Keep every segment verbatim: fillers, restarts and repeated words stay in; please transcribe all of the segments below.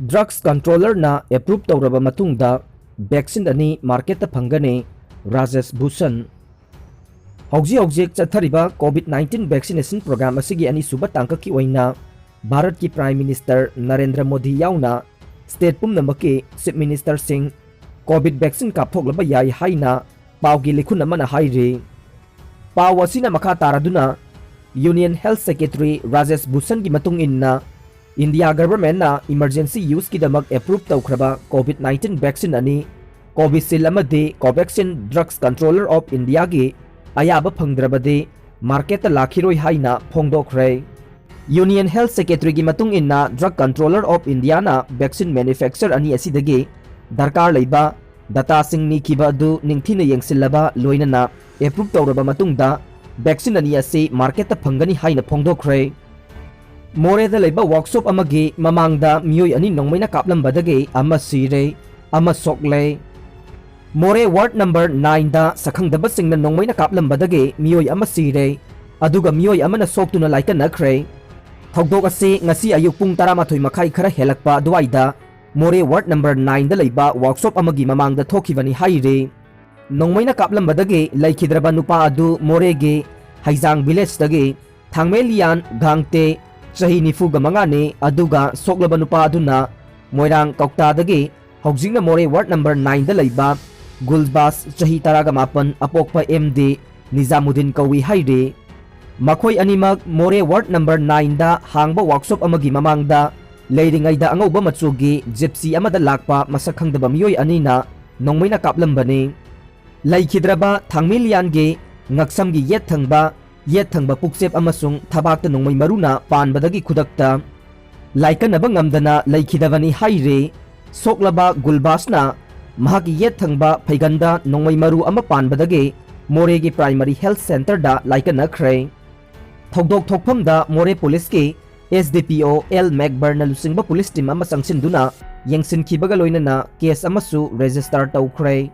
Drugs controllerꯅ approve ꯇꯧꯔꯕ ꯃꯇꯨꯡꯗ vaccine ꯑꯅꯤ marketꯇ ꯐꯪꯒꯅꯤ, ꯔꯥꯖꯦꯁ ꯚꯨꯁꯟ꯫ ꯍꯧꯖꯤꯛ ꯍꯧꯖꯤꯛ ꯆꯠꯊꯔꯤꯕ COVID nineteen vaccination program ꯑꯁꯤꯒꯤ ꯑꯅꯤꯁꯨꯕ ꯇꯥꯡꯀꯛꯀꯤ ꯑꯣꯏꯅ ꯚꯥꯔꯠꯀꯤ Prime Minister ꯅꯔꯦꯟꯗ꯭ꯔ ꯃꯣꯗꯤ ꯌꯥꯎꯅ state ꯄꯨꯝꯅꯃꯛꯀꯤ Chief Ministerꯁꯤꯡ COVID vaccine ꯀꯥꯞꯊꯣꯛꯂꯕ ꯌꯥꯏ ꯍꯥꯏꯅ ꯄꯥꯎꯒꯤ ꯂꯤꯈꯨꯟ ꯑꯃꯅ ꯍꯥꯏꯔꯤ꯫ ꯄꯥꯎ ꯑꯁꯤꯅ ꯃꯈꯥ ꯇꯥꯔꯗꯨꯅ Union Health Secretary ꯔꯥꯖꯦꯁ ꯚꯨꯁꯟꯒꯤ ꯃꯇꯨꯡ ꯏꯟꯅ, India governmentꯅ emergency useꯀꯤꯗꯃꯛ approve ꯇꯧꯈ꯭ꯔꯕ COVID nineteen vaccine ꯑꯅꯤ, Covishield ꯑꯃꯗꯤ Covaxin, Drugs Controller of Indiaꯒꯤ ꯑꯌꯥꯕ ꯐꯪꯗ꯭ꯔꯕꯗꯤ marketꯇ ꯂꯥꯛꯈꯤꯔꯣꯏ ꯍꯥꯏꯅ ꯐꯣꯡꯗꯣꯛꯈ꯭ꯔꯦ꯫ Union Health Secretaryꯒꯤ ꯃꯇꯨꯡ ꯏꯟꯅ, Drug Controller of Indiaꯅ vaccine manufacturer ꯑꯅꯤ ꯑꯁꯤꯗꯒꯤ ꯗꯔꯀꯥꯔ ꯂꯩꯕ dataꯁꯤꯡ ꯅꯤꯈꯤꯕ ꯑꯗꯨ ꯅꯤꯡꯊꯤꯅ ꯌꯦꯡꯁꯤꯜꯂꯕ ꯂꯣꯏꯅꯅ approve ꯇꯧꯔꯕ ꯃꯇꯨꯡꯗ vaccine ꯑꯅꯤ ꯑꯁꯤ marketꯇ ꯐꯪꯒꯅꯤ ꯍꯥꯏꯅ ꯐꯣꯡꯗꯣꯛꯈ꯭ꯔꯦ꯫ ꯃꯣꯔꯦꯗ ꯂꯩꯕ workshop ꯑꯃꯒꯤ ꯃꯃꯥꯡꯗ ꯃꯤꯑꯣꯏ ꯑꯅꯤ ꯅꯣꯡꯃꯩꯅ ꯀꯥꯞꯂꯝꯕꯗꯒꯤ ꯑꯃ ꯁꯤꯔꯦ, ꯑꯃ ꯁꯣꯛꯂꯦ꯫ ꯃꯣꯔꯦ ward number nineꯗ ꯁꯛꯈꯪꯗꯕꯁꯤꯡꯅ ꯅꯣꯡꯃꯩꯅ ꯀꯥꯞꯂꯝꯕꯗꯒꯤ ꯃꯤꯑꯣꯏ ꯑꯃ ꯁꯤꯔꯦ, ꯑꯗꯨꯒ ꯃꯤꯑꯣꯏ ꯑꯃꯅ ꯁꯣꯛꯇꯨꯅ ꯂꯥꯏꯀꯠꯅꯈ꯭ꯔꯦ꯫ ꯊꯧꯗꯣꯛ ꯑꯁꯤ ꯉꯁꯤ ꯑꯌꯨꯛ ꯄꯨꯡ ꯇꯔꯥꯃꯥꯊꯣꯏ ꯃꯈꯥꯏ ꯈꯔ ꯍꯦꯜꯂꯛꯄ ꯑꯗꯨꯋꯥꯏꯗ ꯃꯣꯔꯦ ward number nineꯗ ꯂꯩꯕ workshop ꯑꯃꯒꯤ ꯃꯃꯥꯡꯗ ꯊꯣꯛꯈꯤꯕꯅꯤ ꯍꯥꯏꯔꯤ꯫ ꯅꯣꯡꯃꯩꯅ ꯀꯥꯞꯂꯝꯕꯗꯒꯤ ꯂꯩꯈꯤꯗ꯭ꯔꯕ ꯅꯨꯄꯥ ꯑꯗꯨ ꯃꯣꯔꯦꯒꯤ ꯍꯩꯖꯥꯡ villageꯇꯒꯤ ꯊꯥꯡꯃꯦꯂꯤꯌꯥꯟ ꯒꯥꯡꯇꯦ, ꯆꯍꯤ ꯅꯤꯐꯨꯒ ꯃꯉꯥꯅꯤ, ꯑꯗꯨꯒ ꯁꯣꯛꯂꯕ ꯅꯨꯄꯥ ꯑꯗꯨꯅ ꯃꯣꯏꯔꯥꯡ ꯀꯧꯇꯥꯗꯒꯤ, ꯍꯧꯖꯤꯛꯅ ꯃꯣꯔꯦ ward number nineꯗ ꯂꯩꯕ ꯒꯨꯜꯕꯥꯁ, ꯆꯍꯤ ꯇꯔꯥꯒ ꯃꯥꯄꯟ, ꯑꯄꯣꯛꯄ ꯑꯦꯝ ꯗꯤ ꯅꯤꯖꯥꯃꯨꯗꯤꯟ ꯀꯧꯏ ꯍꯥꯏꯔꯤ꯫ ꯃꯈꯣꯏ ꯑꯅꯤꯃꯛ ꯃꯣꯔꯦ ward number nineꯗ ꯍꯥꯡꯕ workshop ꯑꯃꯒꯤ ꯃꯃꯥꯡꯗ ꯂꯩꯔꯤꯉꯩꯗ ꯑꯉꯧꯕ ꯃꯆꯨꯒꯤ Gypsy ꯑꯃꯗ ꯂꯥꯛꯄ ꯃꯁꯛ ꯈꯪꯗꯕ ꯃꯤꯑꯣꯏ ꯑꯅꯤꯅ ꯅꯣꯡꯃꯩꯅ ꯀꯥꯞꯂꯝꯕꯅꯤ꯫ ꯂꯩꯈꯤꯗ꯭ꯔꯕ ꯊꯥꯡꯃꯤꯂꯤꯌꯥꯟꯒꯤ ꯉꯛꯁꯝꯒꯤ ꯌꯦꯠ ꯊꯪꯕ, ꯌꯦꯠ ꯊꯪꯕ ꯄꯨꯛꯆꯦꯞ ꯑꯃꯁꯨꯡ ꯊꯕꯥꯛꯇ ꯅꯣꯡꯃꯩ ꯃꯔꯨꯅ ꯄꯥꯟꯕꯗꯒꯤ ꯈꯨꯗꯛꯇ ꯂꯥꯏꯀꯠꯅꯕ ꯉꯝꯗꯅ ꯂꯩꯈꯤꯗꯕꯅꯤ ꯍꯥꯏꯔꯤ꯫ ꯁꯣꯛꯂꯕ ꯒꯨꯜꯕꯥꯁꯅ ꯃꯍꯥꯛꯀꯤ ꯌꯦꯠ ꯊꯪꯕ ꯐꯩꯒꯟꯗ ꯅꯣꯡꯃꯩ ꯃꯔꯨ ꯑꯃ ꯄꯥꯟꯕꯗꯒꯤ ꯃꯣꯔꯦꯒꯤ Primary Health Centreꯗ ꯂꯥꯏꯀꯠꯅꯈ꯭ꯔꯦ꯫ ꯊꯧꯗꯣꯛ ꯊꯣꯛꯐꯝꯗ ꯃꯣꯔꯦ ꯄꯨꯂꯤꯁꯀꯤ S D P O L ꯃꯦꯛꯕꯔꯅ ꯂꯨꯆꯤꯡꯕ ꯄꯨꯂꯤꯁ team ꯑꯃ ꯆꯪꯁꯤꯟꯗꯨꯅ ꯌꯦꯡꯁꯤꯟꯈꯤꯕꯒ ꯂꯣꯏꯅꯅ case ꯑꯃꯁꯨ register ꯇꯧꯈ꯭ꯔꯦ꯫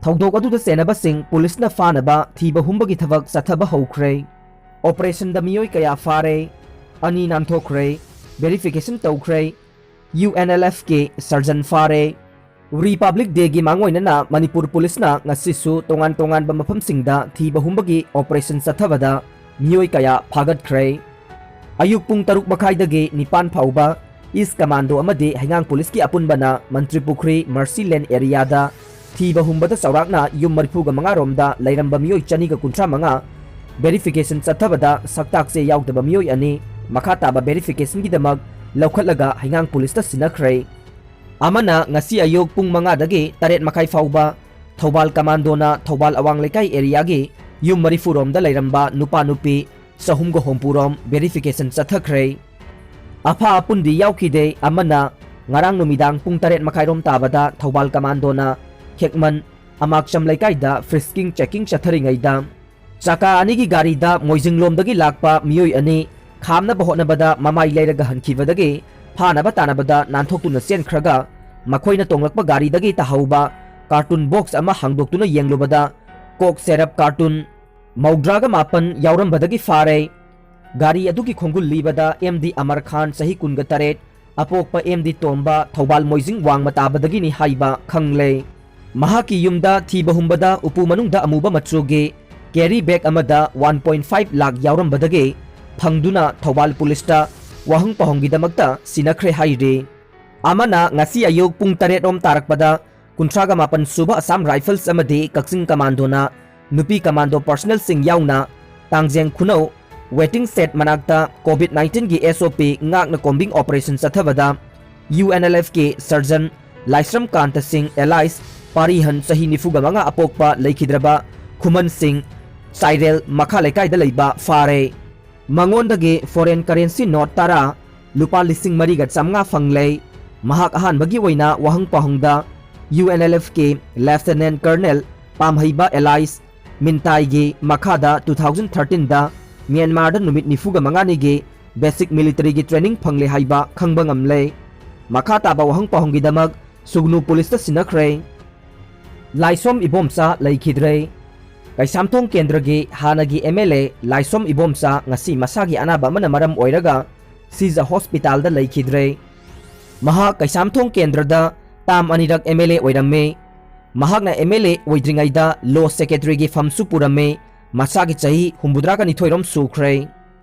ꯊꯧꯗꯣꯛ ꯑꯗꯨꯗ ꯆꯦꯟꯅꯕꯁꯤꯡ ꯄꯨꯂꯤꯁꯅ ꯐꯥꯅꯕ ꯊꯤꯕ ꯍꯨꯝꯕꯒꯤ ꯊꯕꯛ ꯆꯠꯊꯕ ꯍꯧꯈ꯭ꯔꯦ꯫ Operationꯗ ꯃꯤꯑꯣꯏ ꯀꯌꯥ ꯐꯥꯔꯦ, ꯑꯅꯤ ꯅꯥꯟꯊꯣꯛꯈ꯭ꯔꯦ, verification ꯇꯧꯈ꯭ꯔꯦ꯫ ꯌꯨ ꯑꯦꯟ ꯑꯦꯜ ꯑꯦꯐꯀꯤ ꯁꯔꯖꯟ ꯐꯥꯔꯦ꯫ ꯔꯤꯄꯕ꯭ꯂꯤꯛ ꯗꯦꯒꯤ ꯃꯥꯡꯑꯣꯏꯅꯅ ꯃꯅꯤꯄꯨꯔ ꯄꯨꯂꯤꯁꯅ ꯉꯁꯤꯁꯨ ꯇꯣꯉꯥꯟ ꯇꯣꯉꯥꯟꯕ ꯃꯐꯝꯁꯤꯡꯗ ꯊꯤꯕ ꯍꯨꯝꯕꯒꯤ ꯑꯣꯄꯔꯦꯁꯟ ꯆꯠꯊꯕꯗ ꯃꯤꯑꯣꯏ ꯀꯌꯥ ꯐꯥꯒꯠꯈ꯭ꯔꯦ꯫ ꯑꯌꯨꯛ ꯄꯨꯡ ꯇꯔꯨꯛ ꯃꯈꯥꯏꯗꯒꯤ ꯅꯤꯄꯥꯟ ꯐꯥꯎꯕ ꯏꯁ ꯀꯃꯥꯟꯗꯣ ꯑꯃꯗꯤ ꯍꯩꯉꯥꯡ ꯄꯨꯂꯤꯁꯀꯤ ꯑꯄꯨꯟꯕꯅ ꯃꯟꯇ꯭ꯔꯤꯄꯨꯈ꯭ꯔꯤ ꯃꯔꯁꯤ ꯂꯦꯟ ꯑꯦꯔꯤꯌꯥꯗ ꯊꯤꯕ ꯍꯨꯝꯕꯗ ꯆꯥꯎꯔꯥꯛꯅ ꯌꯨꯝ ꯃꯔꯤꯐꯨꯒ ꯃꯉꯥ ꯔꯣꯝꯗ ꯂꯩꯔꯝꯕ ꯃꯤꯑꯣꯏ ꯆꯅꯤꯒ ꯀꯨꯟꯊ꯭ꯔꯥ ꯃꯉꯥ ꯚꯦꯔꯤꯐꯤꯀꯦꯁꯟ ꯆꯠꯊꯕꯗ ꯁꯛꯇꯥꯛꯁꯦ ꯌꯥꯎꯗꯕ ꯃꯤꯑꯣꯏ ꯑꯅꯤ ꯃꯈꯥ ꯇꯥꯕ ꯚꯦꯔꯤꯐꯤꯀꯦꯁꯟꯒꯤꯗꯃꯛ ꯂꯧꯈꯠꯂꯒ ꯍꯩꯉꯥꯡ ꯄꯨꯂꯤꯁꯇ ꯁꯤꯟꯅꯈ꯭ꯔꯦ꯫ ꯑꯃꯅ ꯉꯁꯤ ꯑꯌꯨꯛ ꯄꯨꯡ ꯃꯉꯥꯗꯒꯤ ꯇꯔꯦꯠ ꯃꯈꯥꯏ ꯐꯥꯎꯕ ꯊꯧꯕꯥꯜ ꯀꯃꯥꯟꯗꯣꯅ ꯊꯧꯕꯥꯜ ꯑꯋꯥꯡ ꯂꯩꯀꯥꯏ ꯑꯦꯔꯤꯌꯥꯒꯤ ꯌꯨꯝ ꯃꯔꯤꯐꯨ ꯔꯣꯝꯗ ꯂꯩꯔꯝꯕ ꯅꯨꯄꯥ ꯅꯨꯄꯤ ꯆꯍꯨꯝꯒ ꯍꯨꯝꯐꯨ ꯔꯣꯝ ꯚꯦꯔꯤꯐꯤꯀꯦꯁꯟ ꯆꯠꯊꯈ꯭ꯔꯦ꯫ ꯑꯐꯥ ꯑꯄꯨꯟꯗꯤ ꯌꯥꯎꯈꯤꯗꯦ꯫ ꯑꯃꯅ ꯉꯔꯥꯡ ꯅꯨꯃꯤꯗꯥꯡ ꯄꯨꯡ ꯇꯔꯦꯠ ꯃꯈꯥꯏꯔꯣꯝ ꯇꯥꯕꯗ ꯊꯧꯕꯥꯜ ꯀꯃꯥꯟꯗꯣꯅ ꯈꯦꯛꯃꯟ ꯑꯃꯥꯛꯆꯝ ꯂꯩꯀꯥꯏꯗ ꯐ꯭ꯔꯤꯁꯀꯤꯡ ꯆꯦꯀꯤꯡ ꯆꯠꯊꯔꯤꯉꯩꯗ ꯆꯀꯥ ꯑꯅꯤꯒꯤ ꯒꯥꯔꯤꯗ ꯃꯣꯏꯖꯤꯡꯂꯣꯝꯗꯒꯤ ꯂꯥꯛꯄ ꯃꯤꯑꯣꯏ ꯑꯅꯤ ꯈꯥꯝꯅꯕ ꯍꯣꯠꯅꯕꯗ ꯃꯃꯥꯏ ꯂꯩꯔꯒ ꯍꯟꯈꯤꯕꯗꯒꯤ ꯐꯥꯅꯕ ꯇꯥꯟꯅꯕꯗ ꯅꯥꯟꯊꯣꯛꯇꯨꯅ ꯆꯦꯟꯈ꯭ꯔꯒ ꯃꯈꯣꯏꯅ ꯇꯣꯡꯂꯛꯄ ꯒꯥꯔꯤꯗꯒꯤ ꯇꯥꯍꯧꯕ ꯀꯥꯔꯇꯨꯟ ꯕꯣꯛꯁ ꯑꯃ ꯍꯥꯡꯗꯣꯛꯇꯨꯅ ꯌꯦꯡꯂꯨꯕꯗ ꯀꯣꯛ ꯁꯦꯔꯞ ꯀꯥꯔꯇꯨꯟ ꯃꯧꯗ꯭ꯔꯥꯒ ꯃꯥꯄꯟ ꯌꯥꯎꯔꯝꯕꯗꯒꯤ ꯐꯥꯔꯦ꯫ ꯒꯥꯔꯤ ꯑꯗꯨꯒꯤ ꯈꯣꯡꯒꯨꯜ ꯂꯤꯕꯗ ꯑꯦꯝ ꯗꯤ ꯑꯃꯔ ꯈꯥꯟ, ꯆꯍꯤ ꯀꯨꯟꯒ ꯇꯔꯦꯠ, ꯑꯄꯣꯛꯄ ꯑꯦꯝ ꯗꯤ ꯇꯣꯝꯕ, ꯊꯧꯕꯥꯜ ꯃꯣꯏꯖꯤꯡ ꯋꯥꯡꯃ ꯇꯥꯕꯗꯒꯤꯅꯤ ꯍꯥꯏꯕ ꯈꯪꯂꯦ꯫ ꯃꯍꯥꯛꯀꯤ ꯌꯨꯝꯗ ꯊꯤꯕ ꯍꯨꯝꯕꯗ ꯎꯄꯨ ꯃꯅꯨꯡꯗ ꯑꯃꯨꯕ ꯃꯆꯨꯒꯤ ꯀꯦꯔꯤ ꯕꯦꯒ ꯑꯃꯗ ꯋꯥꯟ ꯄꯣꯏꯟ ꯐꯥꯏꯚ ꯂꯥꯈ ꯌꯥꯎꯔꯝꯕꯗꯒꯤ ꯐꯪꯗꯨꯅ ꯊꯧꯕꯥꯜ ꯄꯨꯂꯤꯁꯇ ꯋꯥꯍꯪ ꯄꯥꯎꯍꯪꯒꯤꯗꯃꯛꯇ ꯁꯤꯟꯅꯈ꯭ꯔꯦ ꯍꯥꯏꯔꯤ꯫ ꯑꯃꯅ ꯉꯁꯤ ꯑꯌꯨꯛ ꯄꯨꯡ ꯇꯔꯦꯠ ꯔꯣꯝ ꯇꯥꯔꯛꯄꯗ ꯀꯨꯟꯊ꯭ꯔꯥꯒ ꯃꯥꯄꯟ ꯁꯨꯕ ꯑꯁꯥꯝ ꯔꯥꯏꯐꯜꯁ ꯑꯃꯗꯤ ꯀꯛꯆꯤꯡ ꯀꯃꯥꯟꯗꯣꯅ ꯅꯨꯄꯤ ꯀꯃꯥꯟꯗꯣ ꯄꯥꯔꯁꯅꯦꯜꯁꯤꯡ ꯌꯥꯎꯅ ꯇꯥꯡꯖꯦꯡ ꯈꯨꯅꯧ ꯋꯦꯇꯤꯡ ꯁꯦꯠ ꯃꯅꯥꯛꯇ ꯀꯣꯚꯤꯗ ꯅꯥꯏꯟꯇꯤꯟꯒꯤ ꯑꯦꯁ ꯑꯣ ꯄꯤ ꯉꯥꯛꯅ ꯀꯣꯝꯕꯤꯡ ꯑꯣꯄꯔꯦꯁꯟ ꯆꯠꯊꯕꯗ ꯌꯨ ꯑꯦꯟ ꯑꯦꯜ ꯑꯦꯐꯀꯤ ꯁꯔꯖꯟ ꯂꯥꯏꯁ꯭ꯔꯝ ꯀꯥꯟꯇ ꯁꯤꯡ ꯑꯦꯂꯥꯏꯁ ꯄꯥꯔꯤꯍꯟ ꯆꯍꯤ ꯅꯤꯐꯨꯒ ꯃꯉꯥ ꯑꯄꯣꯛꯄ ꯂꯩꯈꯤꯗ꯭ꯔꯕ ꯈꯨꯃꯟ ꯁꯤꯡ ꯆꯥꯏꯔꯦꯜ ꯃꯈꯥ ꯂꯩꯀꯥꯏꯗ ꯂꯩꯕ ꯐꯥꯔꯦ꯫ ꯃꯉꯣꯟꯗꯒꯤ ꯐꯣꯔꯦꯟ ꯀꯔꯦꯟꯁꯤ ꯅꯣꯠ ꯇꯔꯥ, ꯂꯨꯄꯥ ꯂꯤꯁꯤꯡ ꯃꯔꯤꯒ ꯆꯥꯝꯃꯉꯥ ꯐꯪꯂꯦ꯫ ꯃꯍꯥꯛ ꯑꯍꯥꯟꯕꯒꯤ ꯑꯣꯏꯅ ꯋꯥꯍꯪ ꯄꯥꯎꯍꯪꯗ ꯌꯨ ꯑꯦꯟ ꯑꯦꯜ ꯑꯦꯐꯀꯤ ꯂꯦꯐꯇꯤꯅꯦꯟ ꯀꯔꯅꯦꯜ ꯄꯥꯝꯍꯩꯕ ꯑꯦꯂꯥꯏꯁ ꯃꯤꯟꯇꯥꯏꯒꯤ ꯃꯈꯥꯗ ꯇꯨ ꯊꯥꯎꯖꯟ ꯊꯥꯔꯇꯤꯟꯗ ꯃ꯭ꯌꯥꯟꯃꯥꯔꯗ ꯅꯨꯃꯤꯠ ꯅꯤꯐꯨꯒ ꯃꯉꯥꯅꯤꯒꯤ ꯕꯦꯁꯤꯛ ꯃꯤꯂꯤꯇꯔꯤꯒꯤ ꯇ꯭ꯔꯦꯅꯤꯡ ꯐꯪꯂꯦ ꯍꯥꯏꯕ ꯈꯪꯕ ꯉꯝꯂꯦ꯫ ꯃꯈꯥ ꯇꯥꯕ ꯋꯥꯍꯪ ꯄꯥꯎꯍꯪꯒꯤꯗꯃꯛ ꯁꯨꯒꯅꯨ ꯄꯨꯂꯤꯁꯇ ꯁꯤꯟꯅꯈ꯭ꯔꯦ꯫ ꯂꯥꯏꯁꯣꯝ ꯏꯕꯣꯝꯆꯥ ꯂꯩꯈꯤꯗ꯭ꯔꯦ꯫ ꯀꯩꯁꯥꯝꯊꯣꯡ ꯀꯦꯟꯗ꯭ꯔꯒꯤ ꯍꯥꯟꯅꯒꯤ ꯑꯦꯝ ꯑꯦꯜ ꯑꯦ ꯂꯥꯏꯁꯣꯝ ꯏꯕꯣꯝꯆꯥ ꯉꯁꯤ ꯃꯁꯥꯒꯤ ꯑꯅꯥꯕ ꯑꯃꯅ ꯃꯔꯝ ꯑꯣꯏꯔꯒ ꯁꯤꯖ ꯍꯣꯁꯄꯤꯇꯥꯜꯗ ꯂꯩꯈꯤꯗ꯭ꯔꯦ꯫ ꯃꯍꯥꯛ ꯀꯩꯁꯥꯝꯊꯣꯡ ꯀꯦꯟꯗ꯭ꯔꯗ ꯇꯥꯝ ꯑꯅꯤꯔꯛ ꯑꯦꯝ ꯑꯦꯜ ꯑꯦ ꯑꯣꯏꯔꯝꯃꯤ꯫ ꯃꯍꯥꯛꯅ ꯑꯦꯝ ꯑꯦꯜ ꯑꯦ ꯑꯣꯏꯗ꯭ꯔꯤꯉꯩꯗ ꯂꯣ ꯁꯦꯀ꯭ꯔꯦꯇꯔꯤꯒꯤ ꯐꯝꯁꯨ ꯄꯨꯔꯝꯃꯤ꯫ ꯃꯁꯥꯒꯤ ꯆꯍꯤ ꯍꯨꯝꯐꯨꯇꯔꯥꯒ ꯅꯤꯊꯣꯏꯔꯣꯝ ꯁꯨꯈ꯭ꯔꯦ꯫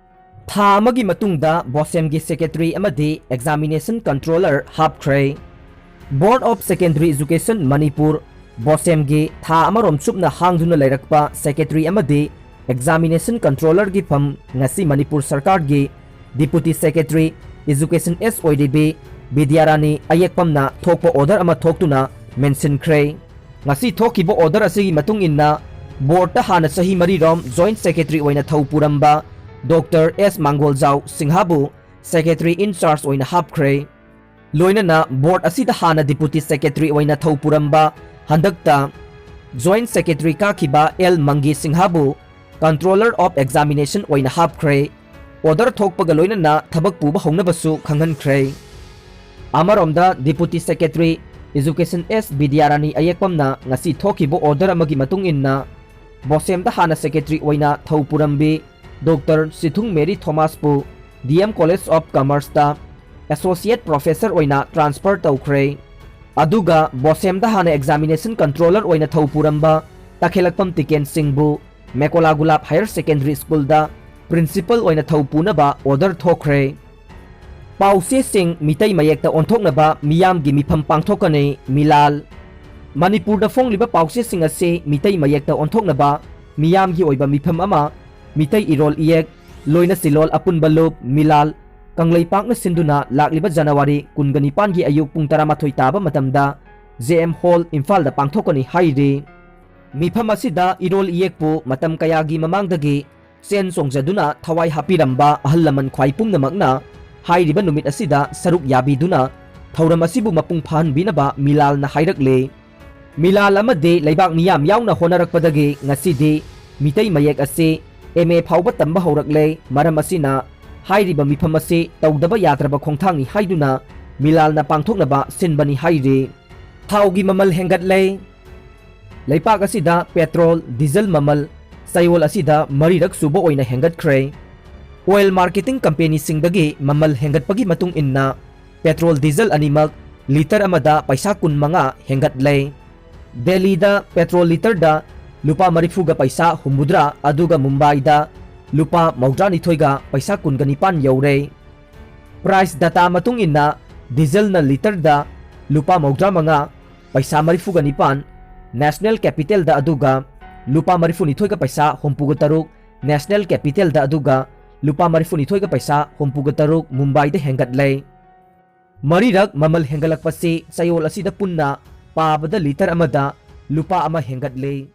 ꯊꯥ ꯑꯃꯒꯤ ꯃꯇꯨꯡꯗ ꯕꯣꯁꯦꯝꯒꯤ ꯁꯦꯀ꯭ꯔꯦꯇꯔꯤ ꯑꯃꯗꯤ ꯑꯦꯛꯖꯥꯃꯤꯅꯦꯁꯟ ꯀꯟꯇ꯭ꯔꯣꯂꯔ ꯍꯥꯞꯈ꯭ꯔꯦ꯫ Board of Secondary Education Manipur, ꯕꯣꯁꯦꯝꯒꯤ ꯊꯥ ꯑꯃꯔꯣꯝ ꯆꯨꯞꯅ ꯍꯥꯡꯗꯨꯅ ꯂꯩꯔꯛꯄ ꯁꯦꯀ꯭ꯔꯦꯇꯔꯤ ꯑꯃꯗꯤ ꯑꯦꯛꯖꯥꯃꯤꯅꯦꯁꯟ ꯀꯟꯇ꯭ꯔꯣꯂꯔꯒꯤ ꯐꯝ ꯉꯁꯤ ꯃꯅꯤꯄꯨꯔ ꯁꯔꯀꯥꯔꯒꯤ ꯗꯤꯄꯨꯇꯤ ꯁꯦꯀ꯭ꯔꯦꯇꯔꯤ ꯑꯦꯖꯨꯀꯦꯁꯟ ꯑꯦꯁ ꯑꯣꯏꯔꯤꯕꯤ ꯕꯤꯗ꯭ꯌꯥꯔꯥꯅꯤ ꯑꯌꯦꯛꯄꯝꯅ ꯊꯣꯛꯄ ꯑꯣꯔꯗꯔ ꯑꯃ ꯊꯣꯛꯇꯨꯅ ꯃꯦꯟꯁꯤꯟꯈ꯭ꯔꯦ꯫ ꯉꯁꯤ ꯊꯣꯛꯈꯤꯕ ꯑꯣꯔꯗꯔ ꯑꯁꯤꯒꯤ ꯃꯇꯨꯡ ꯏꯟꯅ ꯕꯣꯔꯗꯇ ꯍꯥꯟꯅ ꯆꯍꯤ ꯃꯔꯤꯔꯣꯝ ꯖꯣꯏꯟꯠ ꯁꯦꯀ꯭ꯔꯦꯇꯔꯤ ꯑꯣꯏꯅ ꯊꯧ ꯄꯨꯔꯝꯕ ꯗꯣꯛꯇꯔ ꯑꯦꯁ ꯃꯥꯡꯒꯣꯜꯖꯥꯎ ꯁꯤꯡꯍꯕꯨ ꯁꯦꯀ꯭ꯔꯦꯇꯔꯤ ꯏꯟ ꯆꯥꯔꯖ ꯑꯣꯏꯅ ꯍꯥꯞꯈ꯭ꯔꯦ꯫ ꯂꯣꯏꯅꯅ ꯕꯣꯔꯗ ꯑꯁꯤꯗ ꯍꯥꯟꯅ ꯗꯤꯄꯨꯇꯤ ꯁꯦꯀ꯭ꯔꯦꯇꯔꯤ ꯑꯣꯏꯅ ꯊꯧ ꯄꯨꯔꯝꯕ, ꯍꯟꯗꯛꯇ ꯖꯣꯏꯟꯠ ꯁꯦꯀ꯭ꯔꯦꯇꯔꯤ ꯀꯥꯈꯤꯕ ꯑꯦꯜ ꯃꯪꯒꯤ ꯁꯤꯡꯍꯕꯨ Controller of Examination ꯑꯣꯏꯅ ꯍꯥꯞꯈ꯭ꯔꯦ꯫ ꯑꯣꯔꯗꯔ ꯊꯣꯛꯄꯒ ꯂꯣꯏꯅꯅ ꯊꯕꯛ ꯄꯨꯕ ꯍꯧꯅꯕꯁꯨ ꯈꯪꯍꯟꯈ꯭ꯔꯦ꯫ ꯑꯃꯔꯣꯝꯗ ꯗꯤꯄꯨꯇꯤ ꯁꯦꯀ꯭ꯔꯦꯇꯔꯤ ꯑꯦꯖꯨꯀꯦꯁꯟ ꯑꯦꯁ ꯕꯤꯗ꯭ꯌꯥꯔꯥꯅꯤ ꯑꯌꯦꯛꯄꯝꯅ ꯉꯁꯤ ꯊꯣꯛꯈꯤꯕ ꯑꯣꯔꯗꯔ ꯑꯃꯒꯤ ꯃꯇꯨꯡ ꯏꯟꯅ ꯕꯣꯁꯦꯝꯗ ꯍꯥꯟꯅ ꯁꯦꯀ꯭ꯔꯦꯇꯔꯤ ꯑꯣꯏꯅ ꯊꯧ ꯄꯨꯔꯝꯕꯤ ꯗꯣꯛꯇꯔ ꯆꯤꯊꯨꯡ ꯃꯦꯔꯤ ꯊꯣꯃꯥꯁꯄꯨ ꯗꯤ ꯑꯦꯝ ꯀꯣꯂꯦꯖ ꯑꯣꯐ ꯀꯃꯔꯁꯇ ꯑꯦꯁꯣꯁꯤꯌꯦꯠ ꯄ꯭ꯔꯣꯐꯦꯁꯔ ꯑꯣꯏꯅ ꯇ꯭ꯔꯥꯟꯁꯐꯔ ꯇꯧꯈ꯭ꯔꯦ꯫ ꯑꯗꯨꯒ ꯕꯣꯁꯦꯝꯗ ꯍꯥꯟꯅ ꯑꯦꯛꯖꯥꯃꯤꯅꯦꯁꯟ ꯀꯟꯇ꯭ꯔꯣꯂꯔ ꯑꯣꯏꯅ ꯊꯧ ꯄꯨꯔꯝꯕ ꯇꯈꯦꯂꯛꯄꯝ ꯇꯤꯀꯦꯟ ꯁꯤꯡꯕꯨ ꯃꯦꯀꯣꯂꯥ ꯒꯨꯂꯥꯞ ꯍꯥꯌꯔ ꯁꯦꯀꯦꯟꯗꯔꯤ ꯁ꯭ꯀꯨꯜꯗ ꯄ꯭ꯔꯤꯟꯁꯤꯄꯜ ꯑꯣꯏꯅ ꯊꯧ ꯄꯨꯅꯕ ꯑꯣꯔꯗꯔ ꯊꯣꯛꯈ꯭ꯔꯦ꯫ ꯄꯥꯎꯆꯦꯁꯤꯡ ꯃꯤꯇꯩ ꯃꯌꯦꯛꯇ ꯑꯣꯟꯊꯣꯛꯅꯕ ꯃꯤꯌꯥꯝꯒꯤ ꯃꯤꯐꯝ ꯄꯥꯡꯊꯣꯛꯀꯅꯤ, ꯃꯤꯂꯥꯜ꯫ ꯃꯅꯤꯄꯨꯔꯗ ꯐꯣꯡꯂꯤꯕ ꯄꯥꯎꯆꯦꯁꯤꯡ ꯑꯁꯤ ꯃꯤꯇꯩ ꯃꯌꯦꯛꯇ ꯑꯣꯟꯊꯣꯛꯅꯕ ꯃꯤꯌꯥꯝꯒꯤ ꯑꯣꯏꯕ ꯃꯤꯐꯝ ꯑꯃ ꯃꯤꯇꯩ ꯏꯔꯣꯜ ꯏꯌꯦꯛ, ꯂꯣꯏꯅ ꯁꯤꯂꯣꯜ ꯑꯄꯨꯟꯕ ꯂꯨꯞ, ꯃꯤꯂꯥꯜ, ꯀꯪꯂꯩꯄꯥꯛꯅ ꯁꯤꯟꯗꯨꯅ ꯂꯥꯛꯂꯤꯕ ꯖꯅꯋꯥꯔꯤ ꯀꯨꯟꯒ ꯅꯤꯄꯥꯟꯒꯤ ꯑꯌꯨꯛ ꯄꯨꯡ ꯇꯔꯥꯃꯥꯊꯣꯏ ꯇꯥꯕ ꯃꯇꯝꯗ ꯖꯦ ꯑꯦꯝ ꯍꯣꯜ ꯏꯝꯐꯥꯜꯗ ꯄꯥꯡꯊꯣꯛꯀꯅꯤ ꯍꯥꯏꯔꯤ꯫ ꯃꯤꯐꯝ ꯑꯁꯤꯗ ꯏꯔꯣꯜ ꯏꯌꯦꯛꯄꯨ ꯃꯇꯝ ꯀꯌꯥꯒꯤ ꯃꯃꯥꯡꯗꯒꯤ ꯆꯦꯟ ꯆꯣꯡꯖꯗꯨꯅ ꯊꯋꯥꯏ ꯍꯥꯞꯄꯤꯔꯝꯕ ꯑꯍꯜ ꯂꯃꯟ ꯈ꯭ꯋꯥꯏ ꯄꯨꯝꯅꯃꯛꯅ ꯍꯥꯏꯔꯤꯕ ꯅꯨꯃꯤꯠ ꯑꯁꯤꯗ ꯁꯔꯨꯛ ꯌꯥꯕꯤꯗꯨꯅ ꯊꯧꯔꯝ ꯑꯁꯤꯕꯨ ꯃꯄꯨꯡ ꯐꯥꯍꯟꯕꯤꯅꯕ ꯃꯤꯂꯥꯜꯅ ꯍꯥꯏꯔꯛꯂꯦ꯫ ꯃꯤꯂꯥꯜ ꯑꯃꯗꯤ ꯂꯩꯕꯥꯛ ꯃꯤꯌꯥꯝ ꯌꯥꯎꯅ ꯍꯣꯠꯅꯔꯛꯄꯗꯒꯤ ꯉꯁꯤꯗꯤ ꯃꯤꯇꯩ ꯃꯌꯦꯛ ꯑꯁꯤ ꯑꯦꯝ ꯑꯦ ꯐꯥꯎꯕ ꯇꯝꯕ ꯍꯧꯔꯛꯂꯦ꯫ ꯃꯔꯝ ꯑꯁꯤꯅ ꯍꯥꯏꯔꯤꯕ ꯃꯤꯐꯝ ꯑꯁꯤ ꯇꯧꯗꯕ ꯌꯥꯗ꯭ꯔꯕ ꯈꯣꯡꯊꯥꯡꯅꯤ ꯍꯥꯏꯗꯨꯅ ꯃꯤꯂꯥꯜꯅ ꯄꯥꯡꯊꯣꯛꯅꯕ ꯁꯤꯟꯕꯅꯤ ꯍꯥꯏꯔꯤ꯫ ꯊꯥꯎꯒꯤ ꯃꯃꯜ ꯍꯦꯟꯒꯠꯂꯦ꯫ ꯂꯩꯄꯥꯛ ꯑꯁꯤꯗ ꯄꯦꯇ꯭ꯔꯣꯜ, ꯗꯤꯖꯜ ꯃꯃꯜ ꯆꯌꯣꯜ ꯑꯁꯤꯗ ꯃꯔꯤꯔꯛ ꯁꯨꯕ ꯑꯣꯏꯅ ꯍꯦꯟꯒꯠꯈ꯭ꯔꯦ꯫ ꯑꯣꯏꯜ ꯃꯥꯔꯀꯦꯇꯤꯡ ꯀꯝꯄꯦꯅꯤꯁꯤꯡꯗꯒꯤ ꯃꯃꯜ ꯍꯦꯟꯒꯠꯄꯒꯤ ꯃꯇꯨꯡ ꯏꯟꯅ ꯄꯦꯇ꯭ꯔꯣꯜ ꯗꯤꯖꯜ ꯑꯅꯤꯃꯛ ꯂꯤꯇꯔ ꯑꯃꯗ ꯄꯩꯁꯥ ꯀꯨꯟꯃꯉꯥ ꯍꯦꯟꯒꯠꯂꯦ꯫ ꯗꯦꯜꯂꯤꯗ ꯄꯦꯇ꯭ꯔꯣꯜ ꯂꯤꯇꯔꯗ ꯂꯨꯄꯥ ꯃꯔꯤꯐꯨꯒ ꯄꯩꯁꯥ ꯍꯨꯝꯐꯨꯇꯔꯥ, ꯑꯗꯨꯒ ꯃꯨꯝꯕꯥꯏꯗ ꯂꯨꯄꯥ ꯃꯧꯗ꯭ꯔꯥꯅꯤꯊꯣꯏꯒ ꯄꯩꯁꯥ ꯀꯨꯟꯒ ꯅꯤꯄꯥꯟ ꯌꯧꯔꯦ꯫ ꯄ꯭ꯔꯥꯏꯁ ꯗꯇꯥ ꯃꯇꯨꯡ ꯏꯟꯅ ꯗꯤꯖꯜꯅ ꯂꯤꯇꯔꯗ ꯂꯨꯄꯥ ꯃꯧꯗ꯭ꯔꯥ ꯃꯉꯥ ꯄꯩꯁꯥ ꯃꯔꯤꯐꯨꯒ ꯅꯤꯄꯥꯟ, ꯅꯦꯁꯅꯦꯜ ꯀꯦꯄꯤꯇꯦꯜꯗ ꯑꯗꯨꯒ ꯂꯨꯄꯥ ꯃꯔꯤꯐꯨꯅꯤꯊꯣꯏꯒ ꯄꯩꯁꯥ ꯍꯨꯝꯐꯨꯒ ꯇꯔꯨꯛ, ꯅꯦꯁꯅꯦꯜ ꯀꯦꯄꯤꯇꯦꯜꯗ ꯑꯗꯨꯒ ꯂꯨꯄꯥ ꯃꯔꯤꯐꯨꯅꯤꯊꯣꯏꯒ ꯄꯩꯁꯥ ꯍꯨꯝꯐꯨꯒ ꯇꯔꯨꯛ ꯃꯨꯝꯕꯥꯏꯗ ꯍꯦꯟꯒꯠꯂꯦ꯫ ꯃꯔꯤꯔꯛ ꯃꯃꯜ ꯍꯦꯟꯒꯠꯂꯛꯄꯁꯤ ꯆꯌꯣꯜ ꯑꯁꯤꯗ ꯄꯨꯟꯅ ꯄꯥꯕꯗ ꯂꯤꯇꯔ ꯑꯃꯗ ꯂꯨꯄꯥ ꯑꯃ ꯍꯦꯟꯒꯠꯂꯦ꯫